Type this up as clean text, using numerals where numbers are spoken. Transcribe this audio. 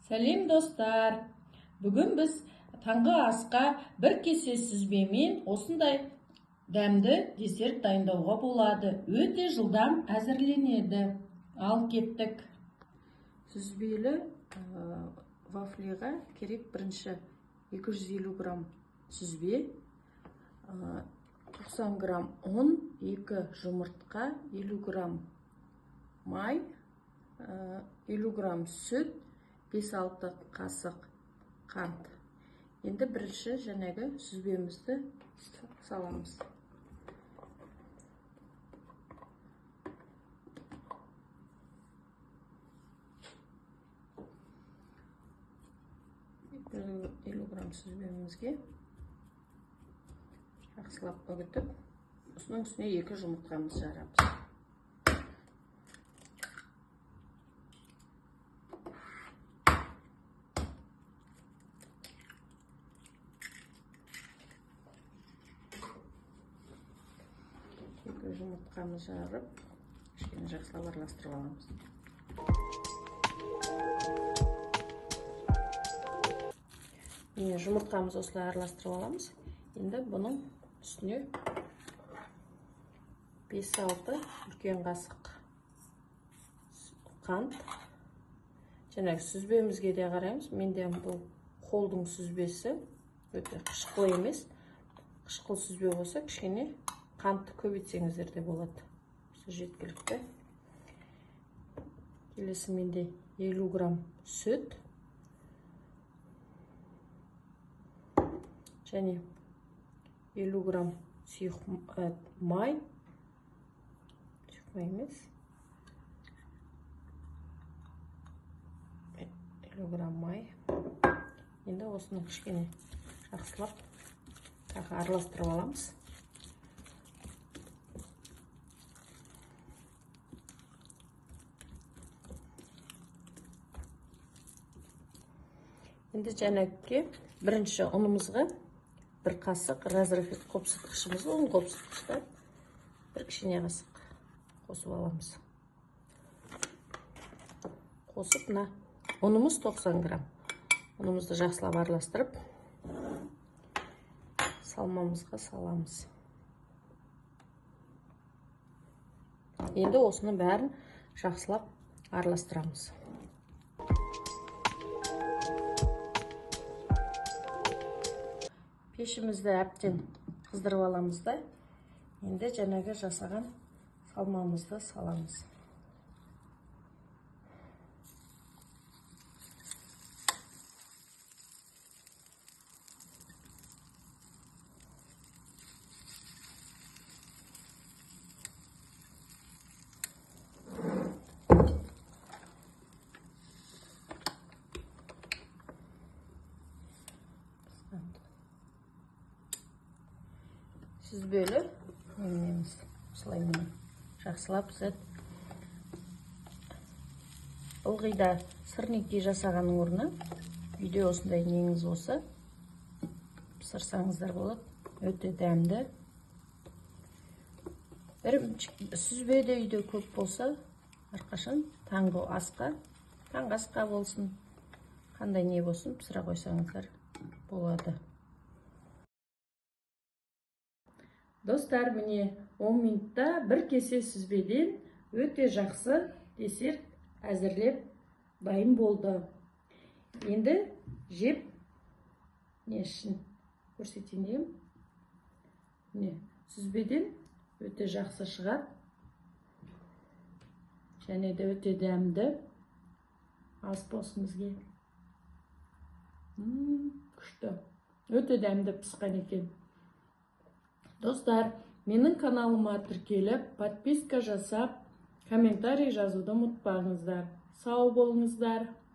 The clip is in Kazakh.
Сәлем достар. Бүгін біз таңғы асқа бір кесе сүзбемен осындай дәмді десерт дайындауға болады. Өте жылдам әзірленеді. Ал кеттік. Сүзбелі вафлиға керек бірінші 250 грамм сүзбе, 90 грамм ұн, 2 жұмыртқа, 50 грамм май, 50 грамм сүт, 5-6 қасық қант. Енді бірінші жаңағы сүзбемізді саламыз. Елу грамм сүзбемізге жақсылап үгітіп, осының үстіне 2 жұмыртқамызды жарамыз. Жұмыртқаны жарып, кішкене жақсылап араластырып аламыз. Міне, жұмыртқамызды осылай араластырып аламыз. Енді бұның үстіне 5-6 үлкен қасық қант. Жаңағы сүзбемізге де қараймыз. Менде бұл қолдың сүзбесі, өте қышқыл емес. Қышқыл сүзбе болса, кішкене қантты көбейтсеңіздер де болады. Осы жеткілікті. Келесі менде 50 грамм сүт. Және 50 грамм сұйық май. Сұйық май емес. 50 грамм май. Енді осыны кішкене жақсылап тағы араластырып аламыз. Енді жәнәкке бірінші ұнымызға бір қасық разрыхлитель қопсытқышымыз, ұн қопсытқышта бір кішкене қасық қосып аламыз. Қосып мына ұнымыз 90 грамм. Ұнымызды жақсылап араластырып салмамызға саламыз. Енді осының бәрін жақсылап араластырамыз. Пешімізді әбден қыздырып аламыз да, енді жаңағы жасаған салмамызды саламыз. Сүзбелі неменеміз осылай міне жақсылап піседі. Ылғи да сырники жасағанның орнына үйде осындай неңіз болса пісірсаңыздар болады. Өте дәмді. Сүзбе де үйде көп болса, әрқашан таңғы асқа болсын, қандай не болсын пісіре қойсаңыздар болады. Достар, міне 10 минутта бір кесе сүзбеден өте жақсы десерт әзірлеп дайын болды. Енді жеп не үшін көрсетейін деймін. Міне, сүзбеден өте жақсы шығады. Және де өте дәмді. Ас болсын бізге. Күшті. Өте дәмді піскен екен. Достар, менің каналыма тіркеліп, подписка жасап, комментарий жазуды ұмытпаңыздар. Сау болыңыздар.